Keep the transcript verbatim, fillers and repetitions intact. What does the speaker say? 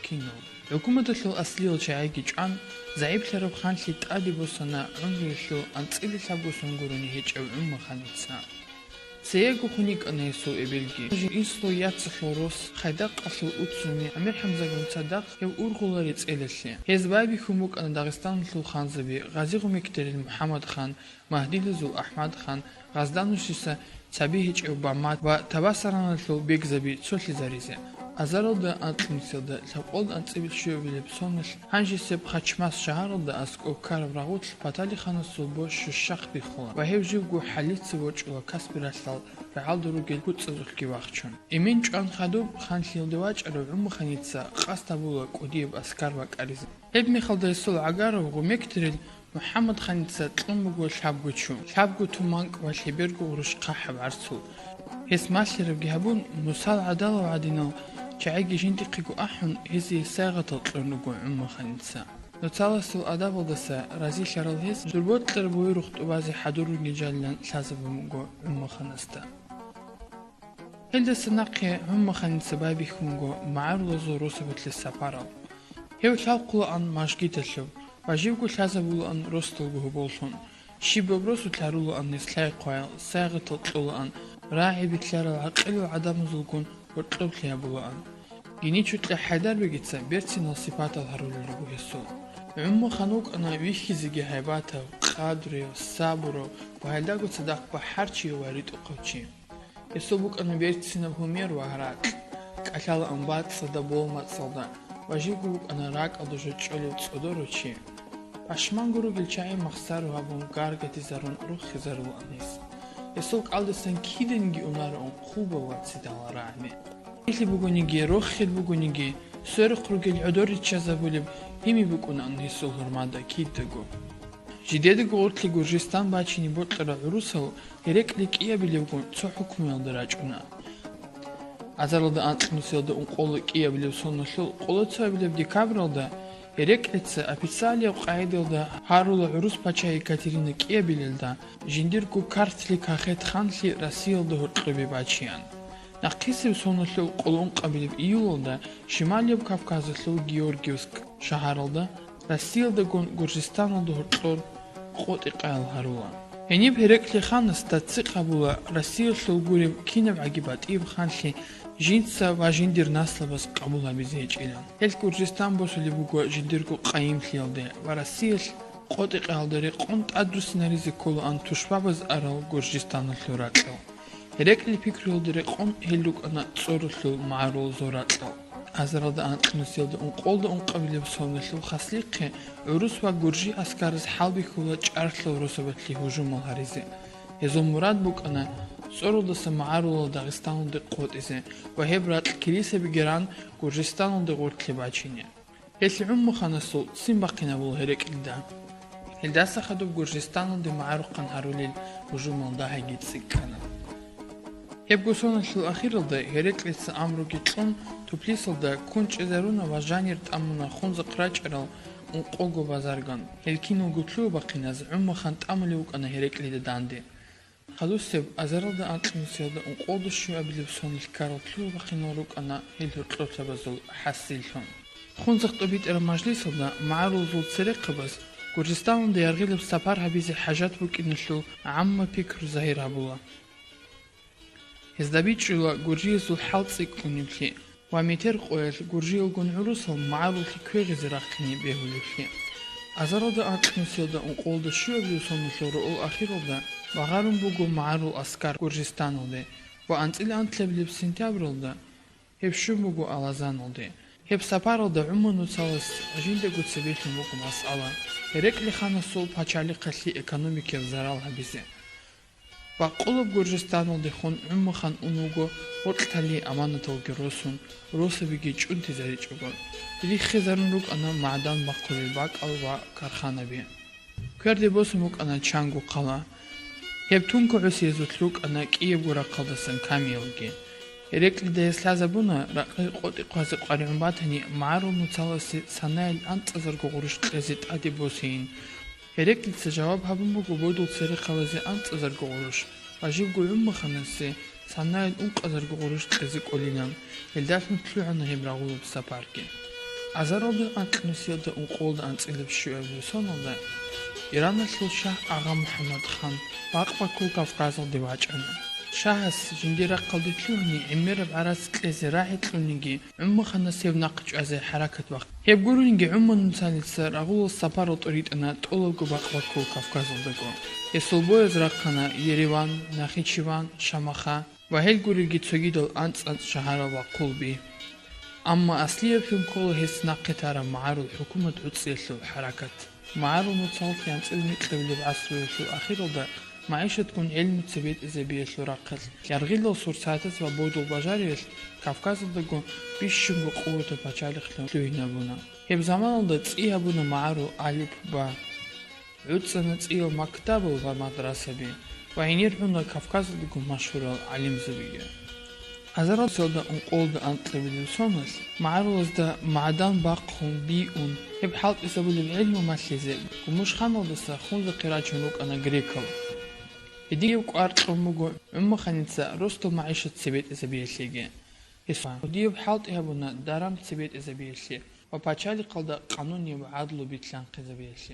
кино. ХӀукуматалъул аслиял чагӀиги чӀван, загӀиплъараб ханлъи тӀаде босана гӀумруялъул анцӀила лъабго сон гурони гьечӀев ГӀуммаханица. Цеего хун йикӀана гьесул эбелги. Инсул яцалъул рос, Хайдакъалъул Уцуми, ГӀамир-ХӀамзагун цадахъ гьев ургъула рецӀелалъе. Гьез байбихьун букӀана Дагъистаналъул ханзаби Гъази-Гъумекдерил МухӀаммадхан, Магьдилазул АхӀмадхан, Гъазданущиса цаби гьечӀев Бамат ва Табасараналъул бегзаби цолъизаризе. Азаралда анкьнусиялда лъабкъолда анцӀила щуабилеб соналъ гьанжесеб Хачмас шагьаралда аскӀоб ккараб рагъулъ Паталиханасул бо Щущахъ биххула ва гьев живго хӀалица ворчӀула Каспи ралъдал рагӀалда ругел куцӀазухъги вахчун. Эмен чӀван хадуб ханлъиялде вачӀарав ГӀуммаханица къасд гьабула кӀудияб аскар бакӀаризе. Гьеб мехалда гьесул гӀагарав Гъумекдерил МухӀаммадханица кьун буго лъабго чу, лъабго туманкӀ ва лъеберго гъурущ хъахӀаб гӀарцул. Гьес малъарабги гьабун, Мусал гӀадалав гӀадинал чагӀиги жиндихъего ахӀун, гьезие сайгъатал кьун руго ГӀуммаханица. Нуцаласул адабалдаса разилъарал гьес зурбокьараб буюрухъ тӀубазе хӀадур ругел жалилан лъазабун буго ГӀуммаханасда. Гьелдаса нахъе ГӀуммаханица байбихьун буго магӀарулазул росабалъе сапарал. Гьев лъалхъулаан мажгиталъуб ва живго лъазабулаан росдалго гьоболлъун. Щибаб росулъ гьарулаан гьес лъай-хъваял, сайгъатал кьолаан, рагӀи билълъарал гӀакъилал гӀадамазулгун гьоркьоблъи гьабулаан. Гьеничукьа ХӀайдарбегица берцинал сипатал гьарулел руго гьесул. ГӀуммахан вукӀана вихьизеги гьайбатав, къадрив, сабурав ва гьелдаго цадахъ бахӀарчияв ва ритӀухъав чи. Гьесул букӀана берцинаб гьумер ва гьаракь, кӀалъалаан бацӀцӀадаб болмацӀалда ва живго вукӀана ракӀалда жо чӀолев цӀодорав чи. Пашманго ругел чагӀи махсаро гьабун гаргадизарун рохизарулаан гьес. Гьесул кӀалдисан киданиги унароан хъубал вацидал рагӀми. Гьелъи бугониги, рохел бугониги, сверухъ ругел гӀодор риччазабулеб гьими букӀунаан гьесул гьурмада кидаго. Жидедаго гъорлъе Гуржистан бачине бокьарав гӀурусал Гьерекли кӀиабилевгун цо хӀукмуялда рачӀуна. Азаралда анкьнусиялда ункъола кӀиабилеб соналъул къоло цоабилеб декабралда Гьереклица официалияб къагӀидаялда гьарула гӀурус пача Екатерина кӀиабилелда жиндирго Картлъи Кахет ханлъи Россиялда гьоркьобе бачеян. Нахъисеб соналъул къоло ункъабилеб июлалда Шималияб Кавказалъул Георгиевск шагьаралда Россиялдагун Гуржистаналда гьоркьор къотӀи-къаял гьарула. Гьениб Гьерекли ханас таццикъ гьабула Россиялъул гуреб кинабгӀаги батӀияб ханлъи жинца ва жиндир наслабаз къабул гьабизе гьечӀилан. Гьел Гуржистан босулеб буго жиндирго къайимлъиялде ва Россиялъ къотӀи-къаялда рекъон тӀадруссинаризе кколаан тушбабаз арал Гуржистаналъул ракьал. Гьерекли пикруялда рекъон гьел рукӀана цӀорулъул магӀарулазул ракьал. Азаралда анкьнусиялда ункъолда ункъабилеб соналъул хаслихъе гӀурус ва гуржи аскараз хӀалбихьула чӀарлъал росабалъе гьужумал гьаризе. Гьезул мурад букӀана цӀорулдаса магӀарулал Дагъистаналде къотӀизе ва гьеб ракь килисабиги ран Гуржистаналде гъорлъе бачине. Гьелъ ГӀуммаханасул ццин бахъинабула Гьереклида. Гьелдаса хадуб Гуржистаналде магӀарухъан гьарулел гьужумал дагьиги цӀикӀкӀана. Гьебго соналъул ахиралда Гьереклица амруги кьун, Туфлисалда ккун чӀезаруна ва жанир тӀамуна хунзахъ рачӀарал ункъого базарган. Гьел киналго лъугьа-бахъиназ ГӀуммахан тӀамулев вукӀана Гьереклида данде. Хадусеб азаралда анкьнусиялда ункъолда щуабилеб соналъ ккарал лъугьа-бахъинал рукӀана гьел гьоркьоблъабазул хӀасиллъун. Хунзахъ тӀубитӀараб мажлисалда магӀарулазул церехъабаз Гуржистаналда яргъилаб сапар гьабизе хӀажат букӀиналъул гӀамма пикру загьир гьабула. Гьезда бичӀчӀула гуржиязул хӀал цӀикӀкӀунеблъи ва метер къоялъ гуржиялгун гӀурусал магӀаруллъи квегъизе рахъине бегьулеблъи. Азаралда анкьнусиялда ункъолда щуабилеб соналъул роъул ахиралда багъарун буго магӀарул аскар Гуржистаналде ва анцӀила анлъабилеб сентябралда гьеб щун буго Алазаналде. Гьеб сапаралда ГӀуммануцалас жиндаго цебе лъун буго масъала, Гьерекли ханасул пачалихъалъе экономикияб зарал гьабизе. Бакъулаб Гуржистаналдехун ГӀуммахан ун вуго гъоркьтали аманаталги росун, росабиги чӀунтизаричӀого. Риххизарун рукӀана магӀдан бахъулел бакӀал ва карханаби. Кверде босун букӀана чанго хъала. Гьеб тункугӀусиязулъ рукӀана кӀиябго рахъалдасан камиялги. Гьереклида гьес лъазабуна, ракъи къотӀи хъвазе къваригӀун батани, магӀарул нуцаласе санаялъ анцӀазарго гъурущ кьезе тӀаде босейин. Гьереклица жаваб гьабун буго бодул церехъабазе анцӀазарго гъурущ ва живго ГӀуммаханасе Санаялъ ункъазарго гъурущ кьезе кӀолилан, гьелдалъун лъугӀана гьеб рагъулаб сапарги. Азаралда анкьнусиялда ункъоялда анцӀила щуабилеб соналда Ираналъул шагь Агъа МухӀаммад хан бакъ-баккул Кавказалде вачӀана. Шагьас жиндир рахъалде лъугьани гӀемераб гӀарац кьезе рагӀи кьуниги, ГӀумаханас гьев нахъ чӀвазе хӀаракат бахъана. Гьеб гуринги ГӀумануцаница рагъулал сапарал тӀоритӀана тӀолабго бакъ-баккул Кавказалдаго. Гьесул бояз рахъана Ереван, Нахичеван, Шамаха ва гьел гурелги цогидал анцӀ-анцӀ шагьарал ва хъулби. Амма аслияблъун ккола гьес нахъе тараб магӀарул хӀукумат гӀуцӀиялъул хӀаракат. МагӀарул нуцалъ анцӀила микьабилеб гӀасруялъул ахиралда МагӀишатгун гӀелму цебетӀезабиялъул рахъалъ, яргъилал сурсатаз ва бодул бажариялъ Кавказалдаго бищунго къуватаб пачалихълъун лъугьинабуна. Гьеб заманалда цӀи гьабуна магӀарул алип-ба. ГӀуцӀана цӀиял мактабал ва мадрасаби ва гьенир гӀуна Кавказалдаго машгьурал гӀалимзабиги. Азаралда ункъоялда анкьабилеб соналъ магӀарулазда магӀдан бахъун, биун, гьеб хӀалтӀизабулеб гӀелму малъизе Гумушханалдаса хунзахъе рачун рукӀана грекал. Гьединаб кӀвар кьун буго ГӀумаханица росдал магӀишат цебетӀезабиялъеги. Гьесул гьудияб хӀалтӀи гьабуна даран цебетӀезабиялъе ва пачалихъалда къанунияб гӀадлу битлъанхъизабиялъе.